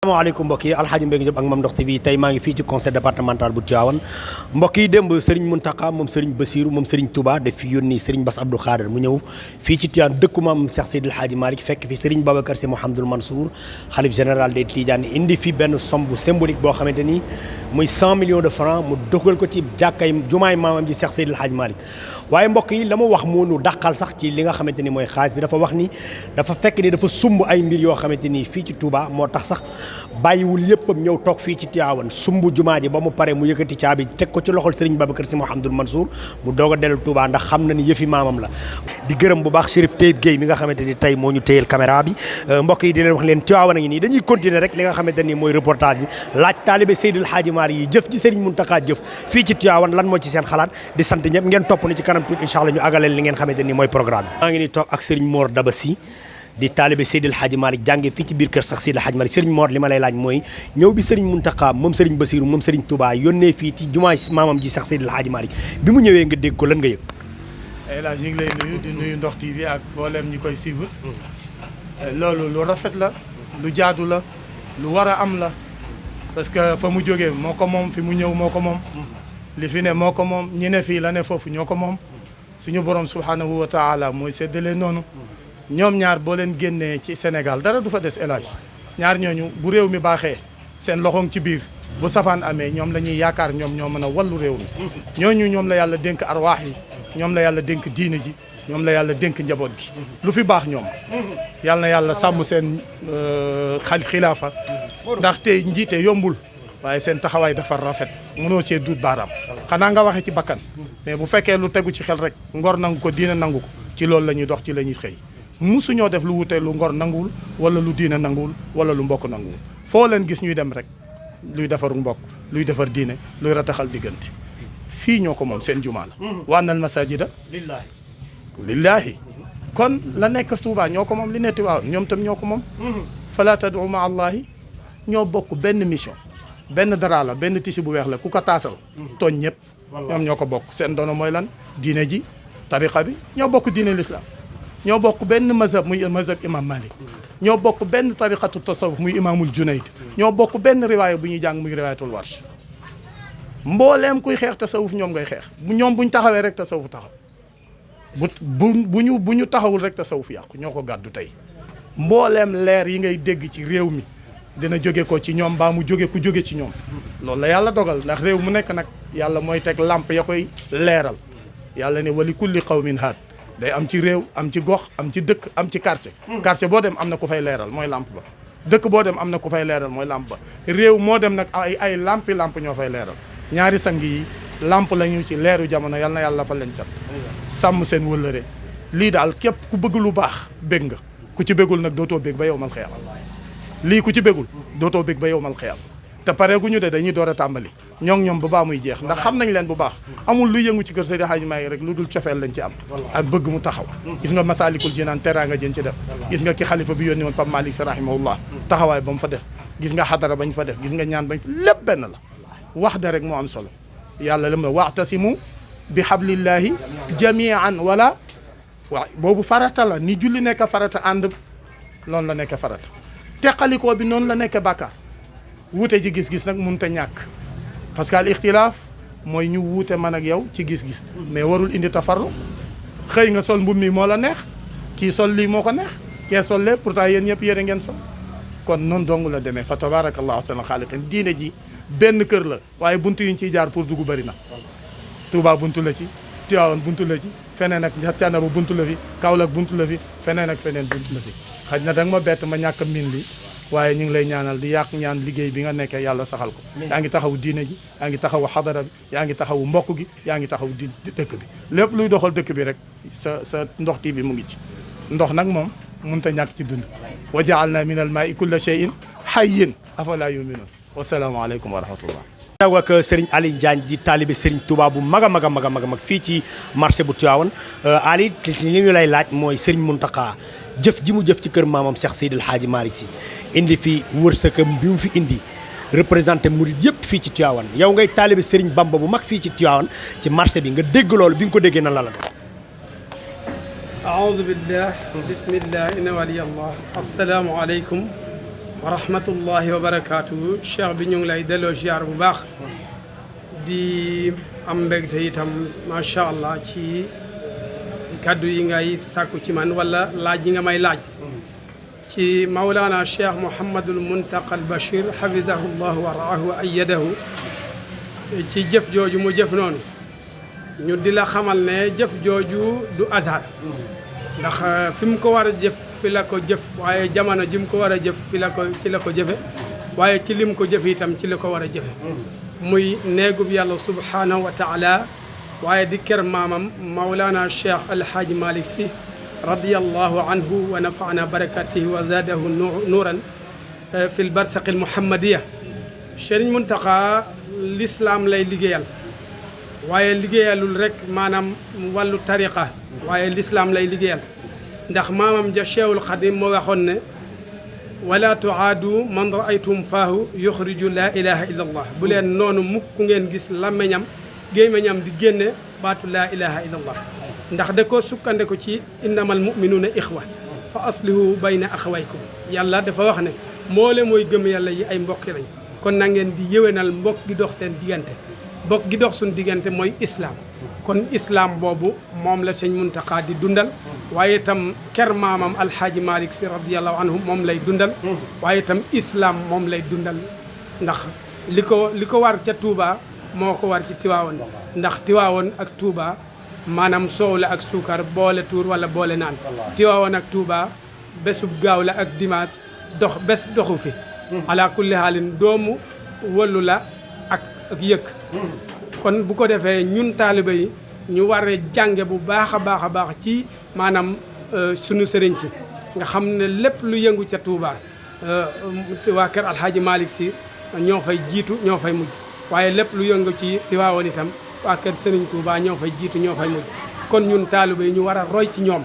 asalaamaaleykum mbokk yi Alxaaji Mbengue Diop ak Mame Ndokh TV tey maa ngi fii ci conseil départemental bu Tivaouane mbokk yi démb Serigne Mountakha moom Serigne Bassirou moom Serigne Touba def fi yónni Serigne Bass Abdou Khader mu ñëw fii ci Tivaouane dëkku maam Cheikh Seydil Hadji Malick fekk fi Serigne Babacar Sy Mouhamadoul Mansour xalif général des Tidianes indi fi benn somme bu symbolique boo xamante ni muy 100 millions de francs mu dogal ko ci jàkkay jumaay maamam ji Cheikh Seydil Hadji Malick waaye mbokk yi la ma wax moo nu dàqal sax ci li nga xamante ni mooy xaalis bi dafa wax ni dafa fekk ni dafa sumb ay mbir yoo xamante ni fii ci Touba moo tax sax bàyyiwul yëppam ñëw toog fii ci Tivaouane sumb jumaa ji ba mu pare mu yëkkati caabi teg ko ci loxol Serigne Babacar Sy Mouhamadoul Mansour mu doog a dellu Touba ndax xam na ni yëfi maamam la di gërëm bu baax Chérif Taïb Guèye mi nga xamante ni tey moo ñu téyel caméra bi mbokk yi di leen wax leen Tivaouane a ngi nii dañuy continuer rek li nga xamante ni mooy reportage bi laaj taalibe Seydil Hadji Malick yi jëf ci Serigne Mountakha jëf fii ci Tivaouane lan moo ci seen xalaat di sant ñëpp ngeen topp ni ci kanam tuuti incha allah ñu agaleel li ngeen xamante ni mooy programme bi maa ngi ni toog ak Serigne Mor Daba Sy di taalibe Seydil Hadji Malick jànge fii ci biir kër sax Seydil Hadji Malick Serigne Mor li ma lay laaj mooy ñëw bi Serigne Mountakha moom Serigne Bassirou moom Serigne Touba yónnee fii ci jumaay maamam ji sax Seydil Hadji Malick bi mu ñëwee nga dégg ko lan nga yëg. El Hadj ñu ngi lay nuyu di nuyu Ndokh TV ak mboolem ñi koy suivre loolu lu rafet la lu jaadu la lu war a am la parce que fa mu jógee moo ko moom fi mu ñëw moo ko moom li fi ne moo ko moom ñi ne fii la ne foofu ñoo ko moom suñu borom subhanahu wa taala mooy séddale noonu ñoom ñaar boo leen génnee ci Sénégal dara du fa des El Hadj ñaar ñooñu bu réew mi baaxee seen loxoom ci biir bu safaan amee ñoom la ñuy yaakaar ñoom ñoo mën a wallu réew mi ñooñu ñoom la yàlla dénk arwaax yi ñoom la yàlla dénk diine ji ñoom la yàlla dénk njaboot gi lu fi baax ñoom yàlla na yàlla sàmm seen xilaafa ndaxte njiite yombul waaye seen taxawaay dafa rafet mënoo cee duut baaraam xanaa nga waxee ci bakkan mais bu fekkee lu tegu ci xel rek ngor nangu ko diine nangu ko ci loolu la ñuy dox ci la ñuy xëy musuñoo def lu wute lu ngor nanguwul wala lu diine nanguwul wala lu mbokk nanguwul foo leen gis ñuy dem rek luy defaru mbokk luy defar diine luy rataxal diggante fii ñoo ko moom seen jumaa la wa annal masajida lillahi kon la nekk Touba ñoo ko moom li netti waaw ñoom tam ñoo ko moom fala tad'u ma allahi ñoo bokk benn mission benn dara la benn tisi bu weex la ku ko taasal tooñ ñëpp ñoom ñoo ko bokk seen dono mooy lan diine ji tariqa bi ñoo bokk diine l'islam ñoo bokk benn mazhab muy mazhab imam Malik ñoo bokk benn tariqatu tasawuf muy imaamul Junayd ñoo bokk benn riwaaya bu ñuy jàng muy riwaayatul Warsh mbooleem kuy xeex tasawuf ñoom ngay xeex ñoom buñ taxawee rek tasawuf taxaw bu ñu taxawul rek tasawuf yàqu ñoo ko gàddu tey mbooleem leer yi ngay dégg ci réew mi dina jóge ko ci ñoom baa mu jóge ku jóge ci ñoom loolu la yàlla dogal ndax réew mu nekk nag yàlla mooy teg lamp ya koy leeral yàlla ne wali kulli qawmin haad day am ci réew am ci gox am ci dëkk am ci quartier quartier boo dem am na ku fay leeral mooy lamp ba dëkk boo dem am na ku fay leeral mooy lamp ba réew moo dem nag ay lamp ñoo fay leeral ñaari sang yi lamp lañu ci leeru jamono yal na yàlla fa leen cat sàmm seen wëllëre lii daal képp ku bëgg lu baax bég nga ku ci bégul nag dootoo bég ba yow mal xiyam lii ku ci bégul dootoo bég ba yow mal xiyam te pare gu ñu de dañuy door a tàmbali ñoo ngi ñoom ba baa muy jeex ndax xam nañ leen bu baax amul luy yëngu ci kër Seydi Hadji Malick rek lu dul cofeel lañ ci am ak bëgg mu taxaw gis nga Masaalikul Jinaan teraanga jën ci def gis nga ki xalifa bi yónni woon Pape Malick Sy rahimahullah taxawaay ba mu fa def gis nga xadara bañ fa def gis nga ñaan bañ lépp benn la wax da rek moo am solo yàlla lam na wa'tasimu bi hablillahi jami'an wala waaw boobu farata la ni julli nekk farata ànd loolu la nekk farata teqalikoo bi noonu la nekk bàkkaar wuute ji gis-gis nag mënut a ñàkk parce que al ixtilaaf mooy ñu wuute man ak yow ci gis-gis mais warul indi tafarru xëy nga sol mbub mi moo la neex kii sol lii moo ko neex kee sol lépp pourtant yéen ñëpp yére ngeen sol kon noonu dong la demee fa tabarakallahu ahsanul xaaliqiin diine ji benn kër la waaye buntu yi ñu ciy jaar pour dugg bëri na Touba buntu la ci Tivaouane buntu la ci feneen ak Thiénaba buntu la fi Kaolack buntu la fi feneen ak feneen buntu la fi xaj na danga ma bett ma ñàkk a miin li waaye ñu ngi lay ñaanal di yàq ñaan liggéey bi nga nekkee yàlla saxal ko yaa ngi taxawu diine ji yaa ngi taxawu xadara bi yaa ngi taxawu mbokk gi yaa ngi taxawu di dëkk bi lépp luy doxal dëkk bi rek sa Ndokh TV mu ngi ci ndox nag moom mënut a ñàkk ci dund wa ja'alna min al maa'i kulla shay'in hayyin afala yu'minun wasalaamaaleykum wa rahmatullah taw ak Serigne Ali Diagne di taalibe Serigne Touba bu mag a mag a mag a mag fii ci marché bu Tivaouane Ali li ñu lay laaj mooy Serigne Mountakha jëf ji mu jëf ci kër maamam Cheikh Seydil Hadji Malick Sy indi fi wërsëgam bi mu fi indi représenté murid yëpp fii ci Tivaouane yow ngay taalibe Serigne Bamba bu mag fii ci Tivaouane ci marché bi nga dégg loolu bi nga ko déggee nan la la aoudu billah bismillah inna waliyallah assalaamu aleykum wa rahmatullahi wa barakaatu. cheikh bi ñu ngi lay delloo ziar bu baax di am mbégte itam macha allah ci kaddu yi ngay sàkku ci man wala laaj yi nga may laaj ci Mawlana Cheikh Mouhamadul Muntaqa al Bachir hafidahu llahu wa raahu wa ayyadahu ci jëf jooju mu jëf noonu ñu di la xamal ne jëf jooju du azar ndax fi mu ko war a jëf fi la ko jëf waaye jamono ji mu ko war a jëf ci la ko jëfe waaye ci lim ko jëf itam ci la ko war a jëfe muy néegub yàlla subhanahu wa taala waaye di kër maamam Mawlana Cheikh Alhaaji Malick Sy radiyallahu anhu wa nafaana barakatihi wa zaadahu nuuran fi lbarsaqi almuhammadiya. Serigne Mountakha l'islam lay liggéeyal waaye liggéeyalul rek maanaam wàllu tariqa waaye l'islam lay liggéeyal ndax maamam ja Cheikhul Xadim moo waxoon ne wala tuaadu man raaytum faahu yuxriju laa ilaha illa allah bu leen noonu mukk ngeen gis làmmeñam gémmiñam di génne baatu laa ilaha illa allah ndax da ko sukkande ko ci innamal muminuuna ixwa fa aslihu bayna axawaykum yàlla dafa wax ne mboole mooy gëm yàlla yi ay mbokki lañ kon na ngeen di yëwénal mbokk gi dox seen diggante mbokk gi dox suñ diggante mooy islam kon islam boobu moom la sëñ Muntaqa di dundal waaye itam ker maamam alhaaji Malick Sy radiyallahu anhu moom lay dundal waaye itam islam moom lay dundal ndax li ko war ca Touba moo ko war ci Tiwaawoon ndax Tiwaawoon ak Touba maanaam soow la ak suukar boole tuur wala boole naan Tiwaawoon ak Touba bésub gaaw la ak dimanche bés doxu fi ala kulli haalin doomu wëllu la ak yëkk kon bu ko defee ñun taaliba yi ñu war a jànge bu baax a baax a baax ci maanaam sunu sëriñ si nga xam ne lépp lu yëngu ca Touba waa kër Alhaaji Malick Sy ñoo fay jiitu ñoo fay mujj waaye lépp lu yëngu ci Tiwaawoon itam waa kër Sëriñ Touba ñoo fay jiitu ñoo fay mujj kon ñun taaliba yi ñu war a roy ci ñoom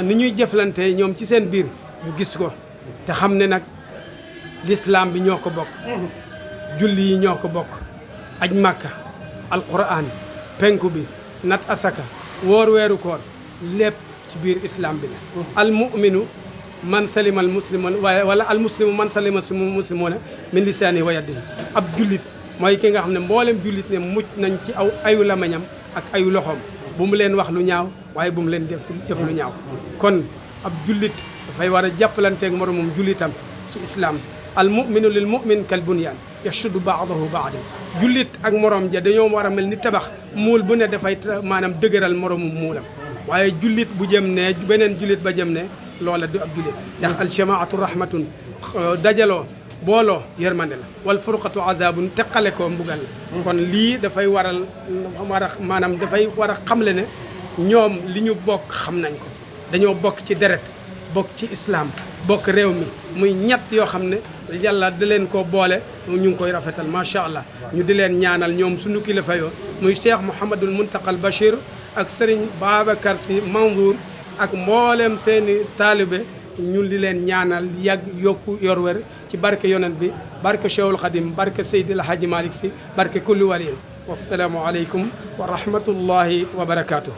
ni ñuy jëflante ñoom ci seen biir ñu gis ko te xam ne nag l'islam bi ñoo ko bokk julli yi ñoo ko bokk aj màkka alquran penku bi nat asaka woor weeru koor lépp ci biir islam bi la al muminu man salima al muslimun wala al muslimu man salima al muslimuna min lisaani wa yadihi ab jullit mooy ki nga xam ne mboolem jullit ne mucc nañ ci ayu lamañam ak ayu loxoom bu mu leen wax lu ñaaw waaye bu mu leen jëf lu ñaaw kon ab jullit dafay war a jàppalanteeg moromum jullitam ci islam al muminu lil mumin kal bunyan yashuddu baadahu baadan jullit ak morom ja dañoo war a mel ni tabax muul bu ne dafay maanaam dëgëral moromum muulam waaye jullit bu jëm ne beneen jullit ba jëm ne loola du ab jullit ndax aljamaatu rahmatun dajaloo booloo yërmande la wal furqatu azabun teqale koo mbugal la kon lii dafay maanaam dafay war a xamle ne ñoom li ñu bokk xam nañ ko dañoo bokk ci deret bokk ci islam bokk réew mi muy ñett yoo xam ne yàlla da leen koo boole ñu ngi koy rafetal macha allah ñu di leen ñaanal ñoom suñu kilifa yoo muy Cheikh Mouhamadul Muntaqa al Bachir ak Serigne Babacar Sy Mansour ak mboolem seeni taalibe ñun di leen ñaanal yàgg yokku yor wér ci barke yonent bi barke Cheikhul Khadim barke Seydil Hadji Malick Sy barke kulli waliyin wassalaamu aleykum wa rahmatullahi wa barakatuhu.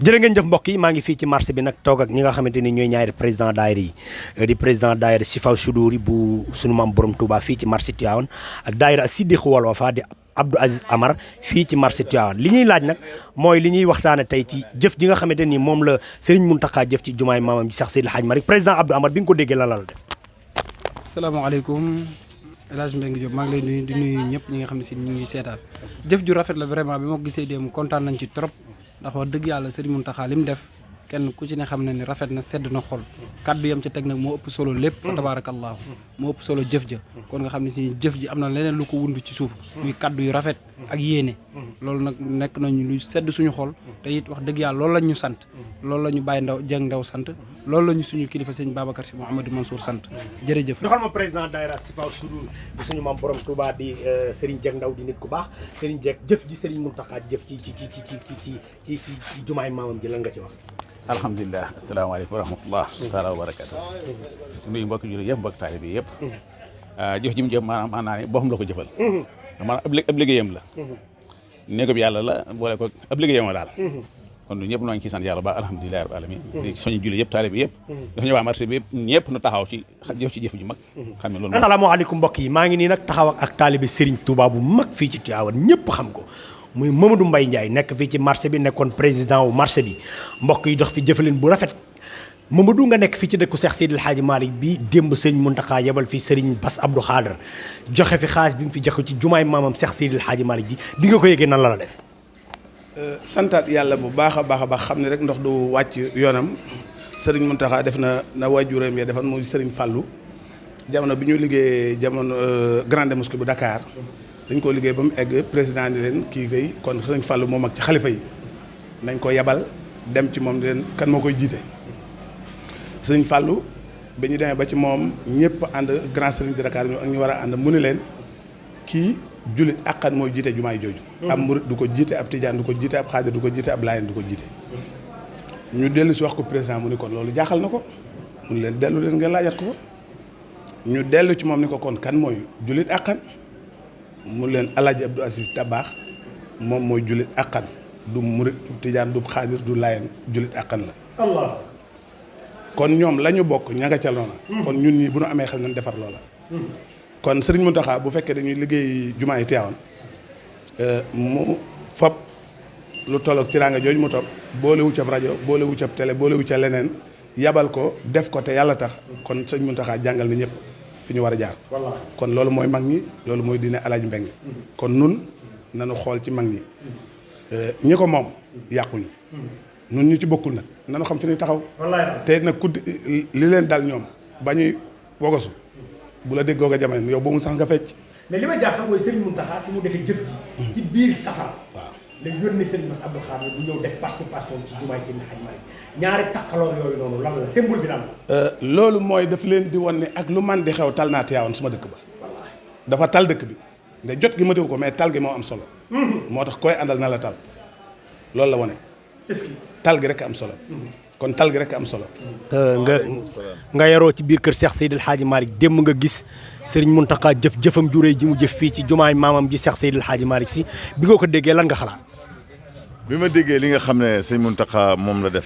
jërë ngeen jëf mbokk yi maa ngi fii ci marché bi nag toog ak ñi nga xamante ni ñooy ñaari président daayira yi di président daayira Chifaw Choudouri bu sunu maam borom Touba fii ci marché Tivaouane ak daayira Siddiq Wal Wafa di Abdou Aziz Amar fii ci marché Tivaouane li ñuy laaj nag mooy li ñuy waxtaane tey ci jëf ji nga xamante ni moom la Serigne Mountakha jëf ci jumaay maamam ji sax Seydil Hadji Malick président Abdou Amar bi nga ko déggee la def. asalaamaaleykum El Hadj Mbengue Diop maa ngi lay nuyu di nuyu ñëpp ñi nga xam ne si ñu ngi seetaan jëf ju rafet la vraiment bi ma ko gisee démb kontaan nañ ci trop ndax wax dëgg yàlla Serigne Mountakha li mu def kenn ku ci ne xam ne ni rafet na sedd na xol kaddu yam ci teg nag moo ëpp solo lépp fa tabaarakallaahu moo ëpp solo jëf ja kon nga xam ne si jëf ji am na leneen lu ko wund ci suuf muy kaddu yu rafet ak yéene loolu nag nekk nañu lu sedd suñu xol te it wax dëgg yàlla loolu lañ ñu sant loolu la ñu bàyyi ndaw jeng ndaw sant loolu la ñu suñu kilifa sëñ Babacar Sy Mouhamadou Mansour sant jërëjëf. ñu xool ma président daayira Chifaw Choudouri di suñu maam borom Touba di Serigne Dieng Ndaw di nit ku baax Serigne Dieng jëf ji Serigne Mountakha jëf ci jumaay maamam ji lan nga ci wax. alhamdulilah asalaamaaleykum wa rahmatullah taala wa barakatu nuyu mbokki jullit yëpp mbokki taalibe bi yëpp jëf ji mu jëf maanaam naa ne boppam la ko jëfal maanaam ab liggéeyam la néegam yàlla la boole ko ab liggéeyam la daal kon ñun ñëpp noo ngi ciy sant yàlla ba alhamdulilahi rabbil alamin di soñu julli yëpp taalibe yëpp dafa ñu waa marché bi yëpp ñëpp nu taxaw ci jëf ci jëf ju mag xam ne loolu asalaamaaleykum mbokk yi maa ngi nii nag taxaw ak taalibe Serigne Touba bu mag fii ci Tivaouane ñëpp xam ko muy Mamadou Mbaye Ndiaye nekk fii ci marché bi nekkoon président wu marché bi mbokk yi dox fi jëfalin bu rafet Mamadou nga nekk fii ci dëkku Cheikh Seydil Hadji Malick bi démb Serigne Mountakha yebal fii Serigne Bass Abdou Khadre joxe fi xaalis bi mu fi joxe ci jumaay maamam Cheikh Seydil Hadji Malick ji bi nga ko yëgee nan la def santaat yàlla bu baax a baax xam ne rek ndox du wàcc yoonam Serigne Mountakha def na waajuram ya defan muy Serigne Fallou jamono bi ñu liggéey jamono grande mosquée bu Dakar dañ ko liggéey ba mu egg président ni leen kii kay kon Serigne Fallou moom ak ci xalifa yi nañ ko yebal dem ci moom di leen kan moo koy jiite Serigne Fallou bi ñu demee ba ci moom ñëpp ànd grand Serigne de Dakar ñu ak ñu war a ànd mu ni leen kii jullit akkan mooy jiite jumaay jooju ab murit du ko jiite ab tijaan du ko jiite ab xaadir du ko jiite ab laayeen du ko jiite ñu dellu si wax ko président mu ni kon loolu jaaxal na ko mu ni leen dellu leen ngeen laajat ko ñu dellu ci moom ni ko kon kan mooy jullit akkan mu leen Alaaji Abdou Aziz Dabakh moom mooy jullit akkan du murit du tijaan du xaadir du laayeen jullit akkan la Allah kon ñoom la ñu bokk ña nga ca loona kon ñun ñii bu ñu amee xel nañ defar loola kon Serigne Mountakha bu fekkee dañuy liggéey jumaa yi Tivaouane mu fop lu tolloog tiraanga jooju mu topp boole wu ca rajo boole wu ca télé boole wu ca leneen yabal ko def ko te yàlla tax kon Serigne Mountakha jàngal na ñëpp fi ñu war a jaar kon loolu mooy mag ñi loolu mooy diine Alaaji Mbeng kon nun nanu xool ci mag ñi ñi ko moom yàquñu nun ñu ci bokkul nag nanu xam fi ñuy taxaw te nag ku li leen dal ñoom ba ñuy wogosu bu la déggoo nga jamono yow boobu sax nga fecc. mais li ma jaaxal mooy Serigne Mountakha fi mu defee jëf ji. ci biir safar. waaw la yónni Serigne Bass Abdou Khadre bu ñëw def participation ci jumaay Seydil Hadji Malick ñaari takkaloo yooyu noonu lan la symbole bi lan la. loolu mooy daf leen di wan ne ak lu man di xew tal naa Tivaouane suma dëkk ba. dafa tal dëkk bi nde jot gi ma teew ko mais tal gi moo am solo. moo tax koy àndal na la tal loolu la wane. est-ce que tal gi rek am solo. kon tal gi rek am solo. nga yaroo ci biir kër Cheikh Seydil Hadji Malick démb nga gis Serigne Mountakha jëfam juree ji mu jëf fii ci jumaay maamam ji Cheikh Seydil Hadji Malick si bi nga ko déggee lan nga xalaat. bi ma déggee li nga xam ne sëñ Mountakha moom la def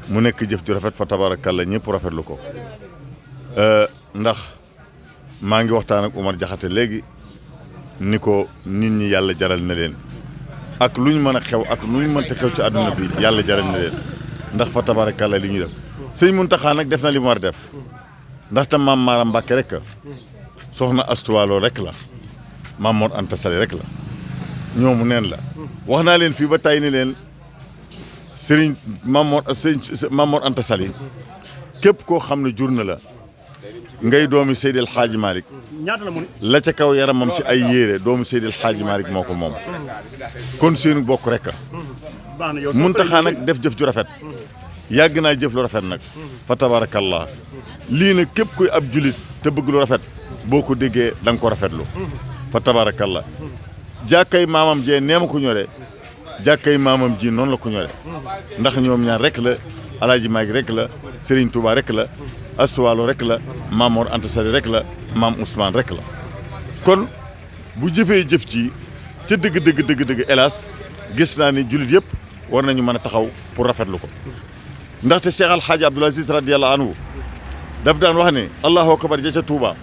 mu nekk jëf ju rafet fa tabaarakalla ñëpp rafetlu ko ndax maa ngi waxtaan ak Omar Jaxate léegi ni ko nit ñi yàlla jaral na leen ak lu ñu mën a xew ak lu ñu mënta xew ci àdduna bi yàlla jaral na leen ndax fa tabaarakalla li ñu def sëñ Mountakha nag def na li mu war def ndax tam maam Maaram Mbàkke rek soxna astuwaaloo rek la maam Mor Anta Sali rek la ñoomu neen la wax naa leen fii ba tay ni leen sëriñ maam Mor Anta Sali képp koo xam ne jur na la ngay doomi Seydil Hadji Malick la ca kaw yaramam ci ay yére doomi Seydil Hadji Malick moo ko moom kon seenu bokk rek Mountakha nag def jëf ju rafet yàgg naa jëf lu rafet nag fa tabarakallah lii nag képp kuy ab julit te bëgg lu rafet boo ko déggee da nga ko rafetlu fa tabarakallah jàkkay maamam jee nee ma ko ñore jàkkay maamam ji noonu la ko ñore ndax ñoom ñaar rek la Alaaji Maalik rek la Serigne Touba rek la Astuwaalo rek la Maam Mor Anta Sali rek la Maam Ousmane rek la kon bu jëfee jëf ci ca dëgg hélas gis naa ni jullit yëpp war nañu mën a taxaw pour rafetlu ko ndaxte Cheikh Al Hadji Abdoul Aziz radiyallahu anhu daf daan wax ne allahu akbar ja ca Touba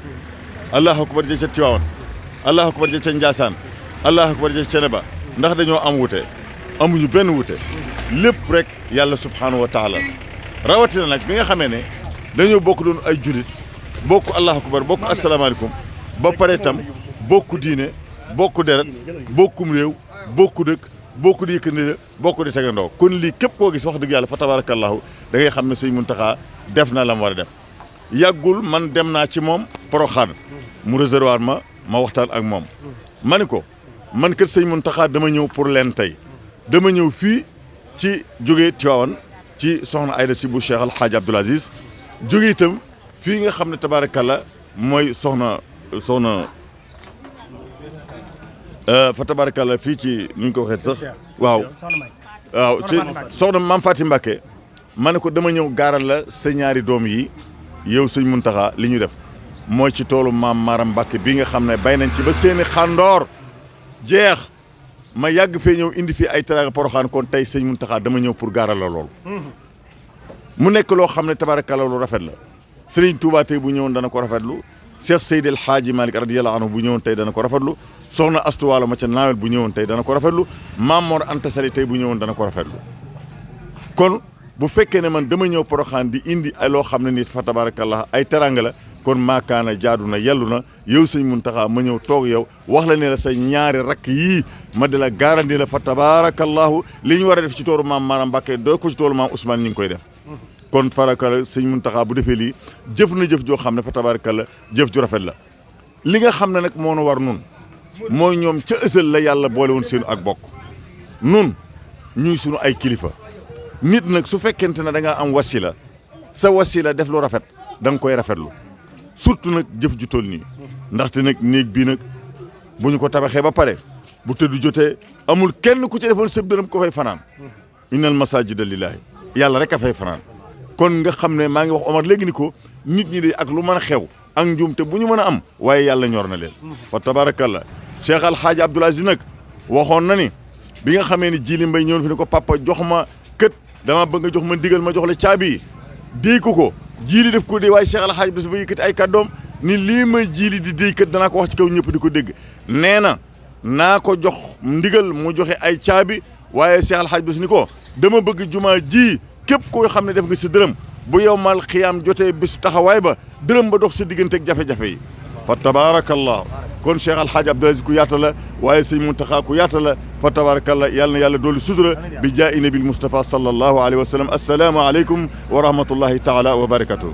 allahu akbar ja ca Tivaouane allahu akbar ja ca Ndiassane allahu akbar ja ca Ceneba ndax dañoo am wute amuñu benn wute lépp rek yàlla subhanahu wa taala rawatina nag bi nga xamee ne dañoo bokk doon ay jullit bokk allahu akbar bokk asalaamaaleykum ba pare itam bokk diine bokk deret bokkum réew bokku dëkk bokku di yëkkandi bokku di tegandoo kon lii képp koo gis wax dëgg yàlla fa tabarakallahu da ngay xam ne sëñ Mountakha def na la mu war a def yàggul man dem naa ci moom Porokhane mu réservoir ma waxtaan ak moom ma ni ko man kër sëñ Mountakha dama ñëw pour leen tey dama ñëw fii ci jógee Tivaouane ci soxna Aïda Sy bu Cheikh Al Hadji Abdoul Aziz jóge itam fii nga xam ne tabarakallah mooy soxna fa tabarakallah fii ci nu ñu ko waxee sax waaw ci soxna Maam Faati Mbàkke ma ne ko dama ñëw gaaral la sa ñaari doom yi yow sëñ Mountakha li ñu def mooy ci toolu Maam Maaram Mbàkke bi nga xam ne bay nañ ci ba seeni xàndoor jeex ma yàgg fee ñëw indi fii ay teraanga Porokhane kon tey sëñ Mountakha dama ñëw pour gaaral la loolu mu nekk loo xam ne tabaarakalla lu rafet la Serigne Touba tey bu ñëwoon dana ko rafetlu Cheikh Seydi El Hadji Malick radiyallahu anhu bu ñëwoon tey dana ko rafetlu soxna Astu Waalo ma ca naawel bu ñëwoon tey dana ko rafetlu Maam Mor Anta Sali tey bu ñëwoon dana ko rafetlu kon bu fekkee ne man dama ñëw Porokhane di indi ay loo xam ne nit fa tabarakallah ay teranga la kon maakaana jaadu na yellu na yow sëñ Mountakha ma ñëw toog yow wax la ne la sa ñaari rakk yii ma di la garanti la fa tabarakallahu li ñu war a def ci toolu maam maanaam Mbàkke doo ko ci toolu maam Ousmane ñu ngi koy def kon farakala sëñ Mountakha bu defee lii jëf na jëf joo xam ne fa tabarakallah jëf ju rafet la li nga xam ne nag moo nu war nun mooy ñoom ca ësal la yàlla boole woon seenu ak bokk nun ñuy sunu ay kilifa nit nag su fekkente ne da ngaa am wasila sa wasila def lu rafet da nga koy rafetlu surtout nag jëf ju toll nii ndaxte nag néeg bii nag bu ñu ko tabaxee ba pare bu tëdd jotee amul kenn ku ci defoon sëb dërëm ko fay fanaan innal masajida lillahi yàlla rek a fay fanaan kon nga xam ne maa ngi wax Omar léegi ni ko nit ñi de ak lu mën a xew ak njuumte bu ñu mën a am waaye yàlla ñor na leen fa tabarakallah Cheikh Al Hadji Abdoul Aziz nag waxoon na ni bi nga xamee ni Jili Mbay ñëwoon fi ne ko papa jox ma kët dama bëgg nga jox ma ndigal ma jox la caabi yi déy ko Jili def ko dee waaye Cheikh Al Hadji Abdoul Aziz ba yëkkati ay kàddoom ni lii may Jili di déy kët danaa ko wax ci kaw ñëpp di ko dégg nee na naa ko jox ndigal mu joxe ay caabi waaye Cheikh Al Hadji Abdoul Aziz ni ko dama bëgg jumaa ji képp koo xam ne def nga si dërëm bu yow mal xiyaam jotee bésu taxawaay ba dërëm ba dox sa diggante ak jafe-jafe yi fa tabarakallah kon Cheikh Al Hadji Abdoul Aziz ku yaata la waaye sëñ Mountakha ku yaata la fa tabarakallah yàlla na yàlla doolu sutura bi jaa'i nabil Mustafa sallallahu alayhi wa sallam assalaamu aleykum wa rahmatullahi taala wa barakatuh